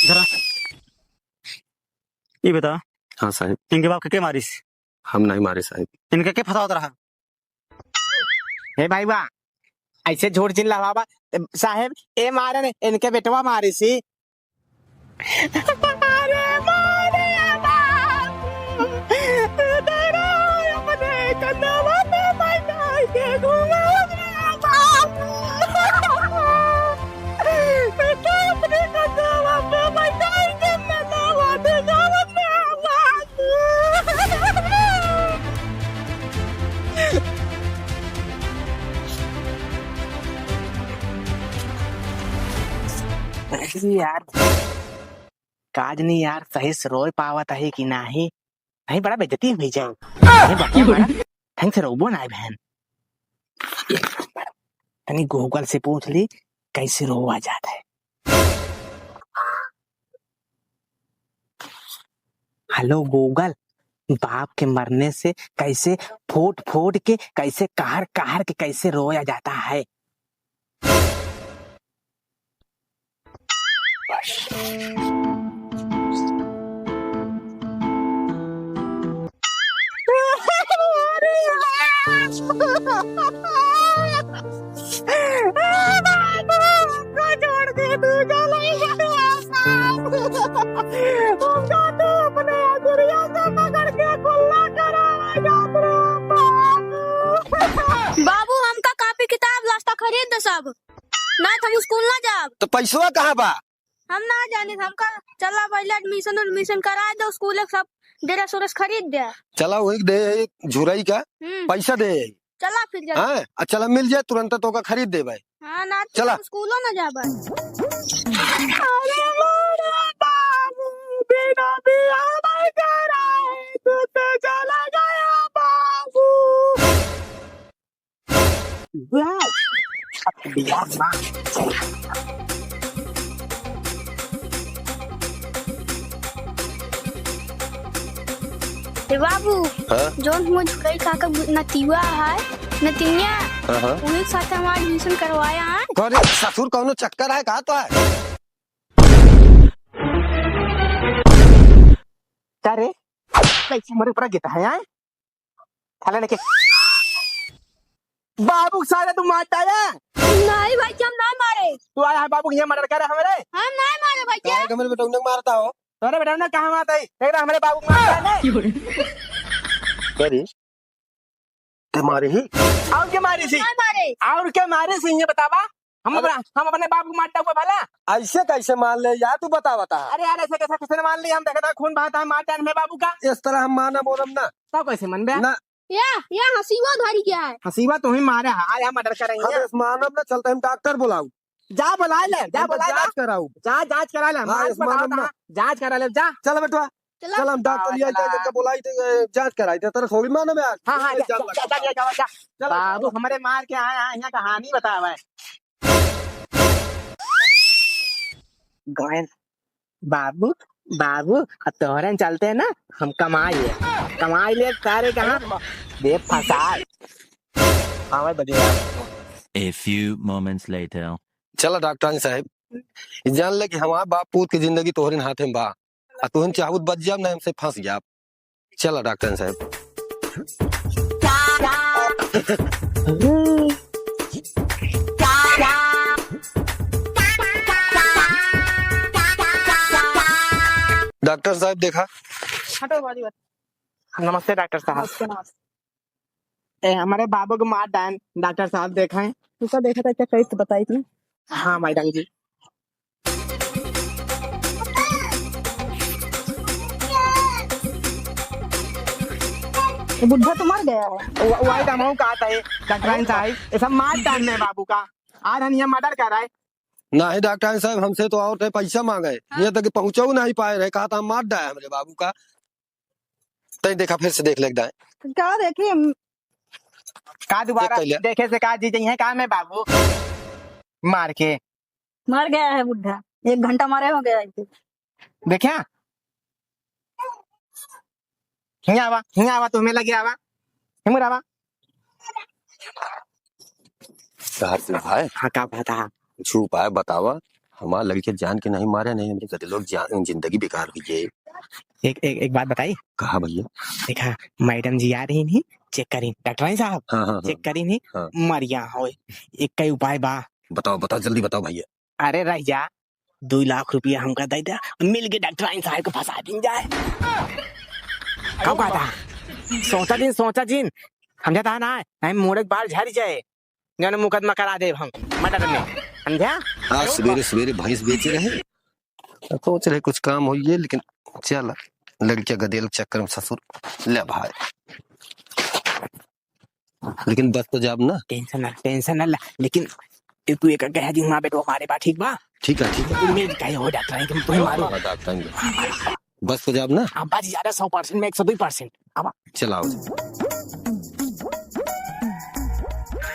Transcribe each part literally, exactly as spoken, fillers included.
जरा, ई बता। हाँ साहेब। इनके बाप के, के मारिस? हम नहीं मारे साहेब। इनके के फसावत रहा? हे भाई बा, ऐसे झूठ जिन लहवावा। साहेब, ए मारे ने, इनके बेटवा मारिसी। अरे मारे बाबू, तेरा अपने कदवा पे बैठाई के घुमावत रहा बाबू। तो अपने कदवा पे बैठाई के कदवा पे घुमावत रहा बाबू। अरे यार, काज नहीं यार, सही से रोय पावत है कि नाही? नहीं, बड़ा बेइज्जती हुई जाए। ये बतिया मारा, ढंग से रोबो ना बहन। तनी Google से पूछ ली, कैसे रोवा जात है। Hello Google, बाप के मरने से कैसे फूट फूट के, कैसे कहर कहर के, कैसे रोया जाता है? बाबू, हमका कापी किताब लास्ता खरीद दे सब, ना तो हम स्कूल ना जाब। तो पैसवा कहाँ बा? हम ना जानी, हमका चला पहले admission उडमिशन करा दे, स्कूल के सब dress उरेस खरीद दे। चला वही दे, झुरई का हम्म। पैसा दे। चला फिर जल्दी। हाँ, आ चला मिल जाए तुरंत, तोका खरीद दे भाई। हाँ ना, तो चला। हम स्कूलो ना जाबे। अरे मोरे बाबू, बिना बियाह कराए तू तो चला गया बाबू। ए बाबू, हाँ? जौन हुआ झुरई काका नतिया है, नतिनिया, हाँ, हाँ। उन्हीं के साथ हमारा admission करवाया है। अरे ससुर, कौनो चक्कर है का तो है? का रे? कैसे हमारे ऊपर गिरता है, आए? थाले लेके। बाबू सारे तू मारता है? नहीं भाई, हम ना मारे। तू आया है बाबू के यहाँ murder करे हमरे? हम नहीं मारे भाई। काहे के हमरे बेटौना के मारता हो? तोरे बेटौना कहाँ मारता है? देख रहा हमरे बाबू के मारता है ना? अरे, ते मारे ही? और के मारे सी? नहीं मारे। और के मारे सी, ये बतावा? हम अरे अपना, हम अपने बाप को मार डाउबा भला? ऐसे कैसे मार ले यार, तू बता, बता। अरे यार, ऐसे कैसे, किसने मार ली? हम देखा था खून बहाता है, मार डाल में बाबू का। इस तरह हम माना मोरम ना। तब कैसे मन बे? ना। या, या हसीवा धारी क्या है? हसीवा तुम्हें मारे, हाँ, या murder करेंगे। हम इस मानव ना चलते, हम डॉक्टर बुलाऊ। जा बुला ले, जा हम तो बुला ले। जांच कराऊ। जा, जांच करा ले, हम हाँ, आज इस मानव बताओ ना। हाँ, जांच करा ले, जा। चल बेटवा, चला। चल, हम डॉक्टर हाँ, लिया चला। जाए, इनका बुलाई दे, ए, जांच कराई दे, तेरा थोड़ी मालूम है आज। हाँ, हाँ, ए, जा, चल, जा, लगा। जा, जा, जा, जा। चल, बाबू, चल। हमरे मार के आए हैं, यहाँ कहानी बतावे। गायन, बाबू, बाबू, अब तोहरे चलते हैं ना, हम कमाई ले, कमाई ले, सारे कहाँ दे फंसाए। आवे बजे यार। A few moments later. चला डॉक्टर साहब, जान ले कि हमार बाप पूत की जिंदगी तोहरे हाथे में बा। आ तुहन चाहबू त बच जाब, ना हमसे फंस जाब। चला डॉक्टर साहब। डॉक्टर साहब देखा। हटो बाजू हटो। नमस्ते डॉक्टर साहब। नमस्ते, नमस्ते। ए, हमारे बाबू को मार डायन, डॉक्टर साहब देखाएं। तुमका देखा था क्या, कैसे बताई थी? हाँ मैडम जी। ये बुढ़ा तो मर गया है। व-, वही तो हम कहा था, ये डॉक्टर साहब, ये सब मार डायन में बाबू का। आज हम ये murder कर रहा है। नहीं डॉक्टर साहब, हमसे तो और थे पैसा मांगे, हाँ। यहाँ तक कि पहुँचो नहीं पाए रहे, कहा था हम मार डाए हमरे बाबू का। तै देखा, फिर से देख ले एक दाएं। का देखी हम? का दोबारा देख कैले। देखे से का जी जइहे का में बाबू? मार के। मर गया है बुढ़ा, एक घंटा मरे हो गया है। देख्या? हियाँ आवा, हियाँ आवा, तुम्हें लगे आवा। हिमुर आवा। का हाल है भाई? हाँ, का बात है? कुछ उपाय बतावा। हमार लड़के जान के नहीं मारे, नहीं हमरे गदे लोग जान, जिंदगी बेकार हुई है। एक, एक, एक बात बताई? कहा भैया? देखा, मैडम जी आ रही नहीं, चेक करी, डॉक्टराइन साहब, हाँ, हाँ, हाँ। चेक करी नहीं, हाँ। मरिया हो, एक कई उपाय बा। बताओ, बताओ, जल्दी बताओ भैया। अरे रह जा, दुई लाख रुपया हमका दे दे, मिल के डॉक्टराइन साहब को फंसा दिन जाए। का कहता? सोचा जिन, सोचा जिन, समझता है ना? नहीं, मुड़े के बाल झड़ जाए, जौन मुकदमा करा देब हम मर्डर में, समझा? आज सवेरे सवेरे भैंस बेचे रहे, तो सोच रहे कुछ काम होइए, लेकिन चल, लड़किया गदेल के चक्कर में ससुर ले भाई। लेकिन बस तो जाब ना। टेंशन ना, टेंशन ना ला, लेकिन तू, तू एक कह दी, "माँ बेटो हमारे पास ठीक बा?" ठीक है, ठीक है। तू मिल के कहे हो डॉक्टर, तुम, तुम मारो। हाँ, डॉक्टर। बस तो जाब ना। हाँ, बस ज्यादा सौ परसेंट में एक सौ दो परसेंट। अब चलाओ।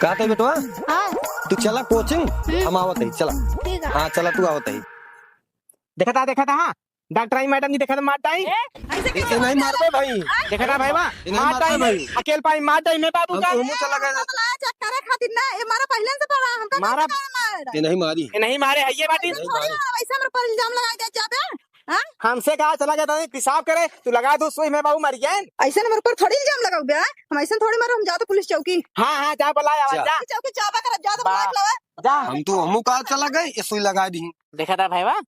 का कहे बेटवा? हाँ। तू चला कोचिंग, हम्म। हम आवत है, चला। ठीक है। हाँ, चला तू आवत है। देखा था, देखा था, हाँ। डॉक्टराइन मैडम जी देखा था, मार डाई। ए, ऐसे ए, कैसे ए, नहीं मार मारबे भाई। देखा था भाई, वाह। ए, नहीं मार मारबे डाई भाई। अकेल पाई मार डाई, मैं बाबू हम का। तो हमू चला गए। चेक करे खातिर ना, ये मारा पहले से पड़ा, हमका मारा। कैसे मारा? ये नहीं मारी। ये नहीं मारे, है ये बात ही। नहीं मारी। ऐसे मेरे पर इल्जाम लगा दे जाबे। हाँ? हमसे कहा चला गया था, नहीं, पेशाब करे, तू लगा दो सुई, मैं बाबू मर गए। ऐसे मेरे पर थोड़ी इल्जाम लगाओ बे, हाँ? हम ऐसे थोड़ी मारो, हम जाओ तो पुलिस चौकी। हाँ, हाँ, जा बुलाया, जा। जा। चौकी जाबा कर, जा तो बा-, बुला के लावा। जा। हम तो हमू कहा चला गए, ये सुई लगा दी। देखा था भाई, वाह।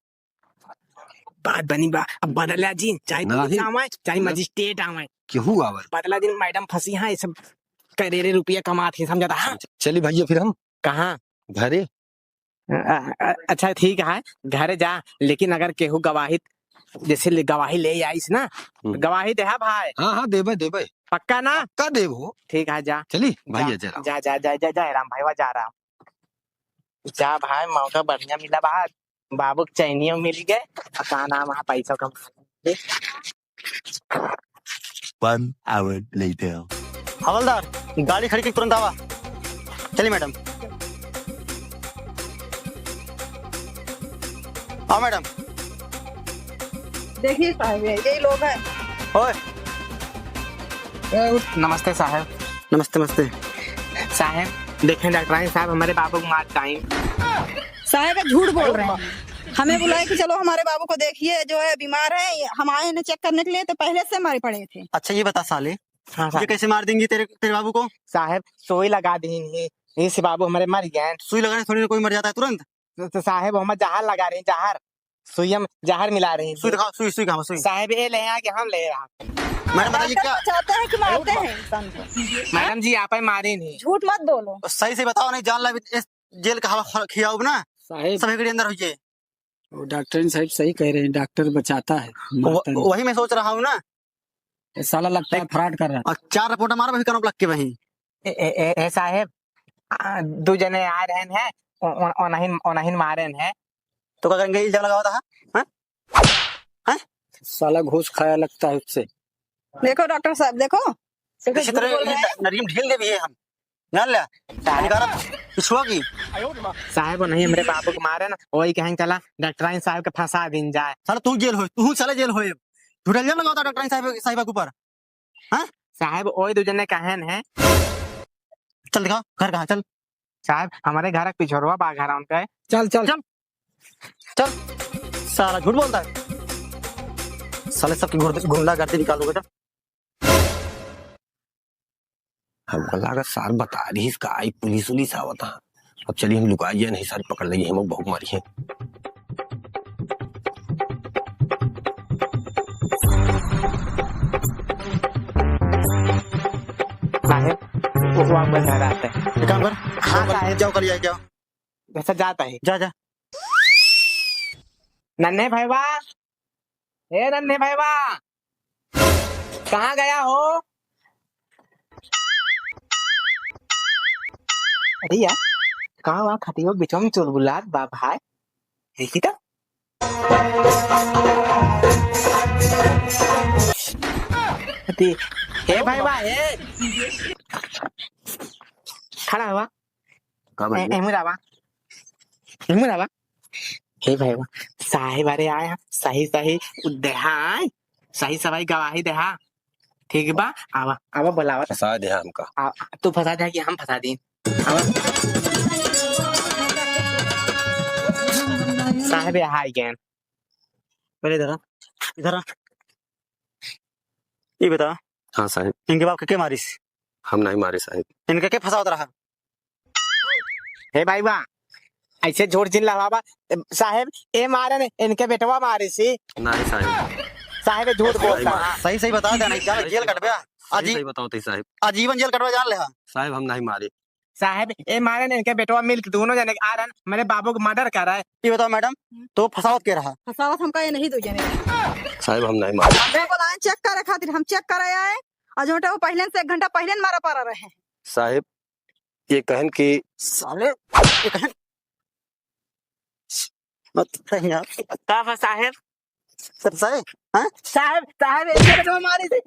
बात बनी बा, अब बदला जी, चाहे नहीं। पुलिस आवे, चाहे नहीं। मजिस्ट्रेट आवे। केहू आवे। बदला दिन मैडम फंसी है, ये सब करेरे रुपया कमात है, समझा था? चली भैया फिर हम। कहाँ? घरे। अ, अ, अच्छा ठीक है, घरे जा, लेकिन अगर केहू गवाही, जैसे ले, गवाही ले आइस ना, हम्म। गवाही देहा भाई। हाँ, हाँ, देबे, देबे। पक्का ना? पक्का देबो। ठीक है, जा। चली भैया, जा, जरा। जा, जा, जा, जा, जा, राम भाई, जा रहा। जा भाई, मौका बढ़िया मिला बा, बाबू के चैनियो मिल गए, और का नाम है, पैसा कम। One hour later. हवलदार, गाड़ी खड़ी की तुरंत आवा। चलिए मैडम। आओ मैडम। देखिए साहब, ये, यही लोग हैं। ओए, नमस्ते साहब। नमस्ते, नमस्ते। साहब, देखें डॉक्टराइन साहब, हमारे बाबू को मार डाइन। साहब, ये झूठ बोल रहे हैं। हमें बुलाए कि चलो हमारे बाबू को देखिए, जो है बीमार है, हम आए हैं चेक करने के लिए, तो पहले से मरे पड़े थे। अच्छा, ये बता साले, हाँ, ये साहब। कैसे मार देंगी तेरे, तेरे बाबू को? साहब, सुई लगा दी, इस बाबू हमारे मर गए। सुई लगाने से थोड़ी ना कोई मर जाता है तुरंत। तो, तो साहब, हम जहर लगा रहे हैं, जहर। सुइया में जहर मिला रही है। सुई दिखाओ, सुई, सुई कहाँ, सुई? साहब, ये ले आके हम ले रहा। मैडम, बताइए डॉक्टर क्या? बचाते हैं कि मारते हैं इंसान को? मैडम जी, आप ही मारे नहीं। झूठ मत बोलो। सही से बताओ, नहीं जान ला इस जेल का हवा ख-, खियाओ ना। साहब। सब एकरे अंदर होइए। वो डॉक्टराइन साहब सही कह रहे हैं, डॉक्टर बचाता है, वो, मारता नहीं। वही मैं सोच रहा हूँ ना। ये साला लगता है ये फ्रॉड कर रहा है। और चार रिपोर्ट मारा वही कनोप लग के वहीं। ए, ए, ए, ए साहेब, आ, दू जने आ रहे हैं, ओ, ओ, ओनहिन, ओनहिन मारे हैं। तो का करेंगे, इल्जाम लगावा था, हाँ? हैं? साला घूस खाया लगता है उससे। देखो डॉक्टर साहब, देखो। देखो, इसी झूठ तरह बोल रहे हैं। नरीम ढील देबी है हम। जान ले, साहेब। निकाला पिछुआ की। साहेब, ओनही हमरे बाबू के मारे ना, वही कहें चला डॉक्टराइन साहेब के फंसा दिन जाए। साला तू जेल होए, तू साला जेल होए। झूठा इल्जाम लगावा था डॉक्टराइन साहेब, साहिबा के ऊपर। हाँ? साहेब, ओई दू जने कहेन है। चल दिखाओ, घर कहाँ, चल। साहेब, हमरे घर के पिछोरवा बा घर उनका है। चल, चल। चल। चल। साला झूठ बोलता है। साले सबकी गुर्द-, गुंडागर्दी निकालो बेटा। हमको लगा सार बता रही इसका आई पुलिस उलिस आवत है। अब चलिए हम लुका जाए, नहीं सारे पकड़ लेंगे, हम बहुत मारी है। साहेब, वो आप बता रहा था। एक काम कर, हाँ, साहेब। जाओ, कर लिया, जाओ। वैसा जाता है। जा, जा। नन्हे भाईवा, ए नन्हे भाईवा, कहाँ गया हो? अरे यार, कहाँ हुआ खटियो बिचम चुलबुलात बा भाई? देखी तो। अरे, हे भाईवा, हे। खड़ा हुआ। का ए, भैया? एहमू रावा। एहमू रावा। हे भाई, साहेब अरे आया, सही, सही देहाय, सही सवाई गवाही देहा। ठीक बा, आवा, आवा, बोलावा। फंसा देहा हमका। आ, तू फंसा देहा कि हम फंसा दी? आवा। साहब, ये हाई गेन। पहले इधर आ, इधर आ। ये बता। हाँ साहब। इनके बाप के, के मारिस? हम नहीं मारे साहब। इनके के फंसावत रहा? हे भाई बा, ऐसे झूठ जिन लहवावा। साहब, ए मारे ने, इनके बेटवा मारिसी। नहीं साहब। साहब, ये झूठ नहीं बोलता। मारे। सही सही बता दे, नहीं जान जेल कटबे। सही आजी-, सही बताओ ती साहब। आजीवन जेल कटबे जान ले हा। साहब, हम नहीं मारे। साहब, ए मारे ने इनके बेटवा मिलके दोनों जने आ रहन, मेरे बाबू को मर्डर कर रहा है। ये बताओ मैडम, तो फसावत के रहा? फसावत हमका ये नहीं दो जने। साहब, हम नहीं मारे। हम बोला चेक करे खातिर, हम चेक करे आए, और जो वो पहले से एक घंटा पहले न मारा पड़ा रहे। साहब, ये कहन कि साले, ये कहन मत कह यार। का बा साहेब? सर साहेब, हाँ? साहेब, साहेब, इनके बेटवा मारी थी।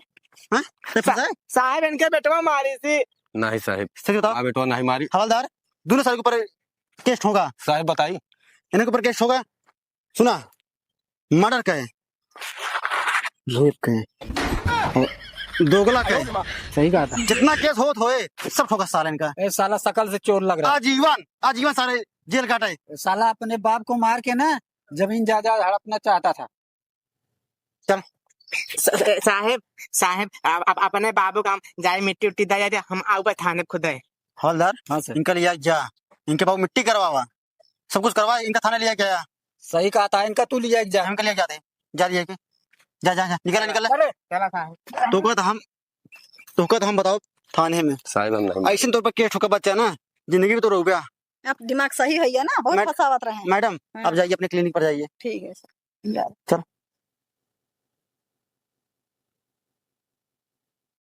हाँ? सर सा-, साहेब? साहेब, इनके बेटवा मारी थी। नहीं साहेब। सच बताओ। हाँ, बेटवा नहीं मारी। हवलदार, दोनों साल के ऊपर केस होगा। साहेब, बताई। इनके ऊपर केस होगा। सुना, मर्डर का है, रेप का है, और दोगला का है। सही कहा था। जितना केस होत होए, सब ठोका साले इनका। ए साला, शकल से चोर लग रहा है। आजीवन, आजीवन सारे जेल काटे। साला अपने बाप को मार के ना जमीन जायदाद हड़पना चाहता था। चल। स-, स-, साहेब, साहेब, आप, आप अपने बाबू का हम जाए मिट्टी उट्टी दे जाते, हम आऊबा थाने खुदे। हवलदार, हाँ सर। इनका लिया जा, इनके बाबू मिट्टी करवावा, सब कुछ करवा, इनका थाने लिया गया। सही कहा था, इनका तू लिया जा। इनका लिया जाते, जा लिया के, जा, जा, जा, निकल, निकल। अरे, चला साहेब। तो कहत हम, तो कहत हम बताओ थाने में। साहेब, हम नहीं। ऐसे तौर पर केस ठोका बच्चा ना, जिंदगी में तो रह गया। आप दिमाग सही है ना, बहुत मैड-, फंसावत रहे हैं। मैडम, हाँ। आप जाइए अपने क्लिनिक पर जाइए। ठीक है सर। चल।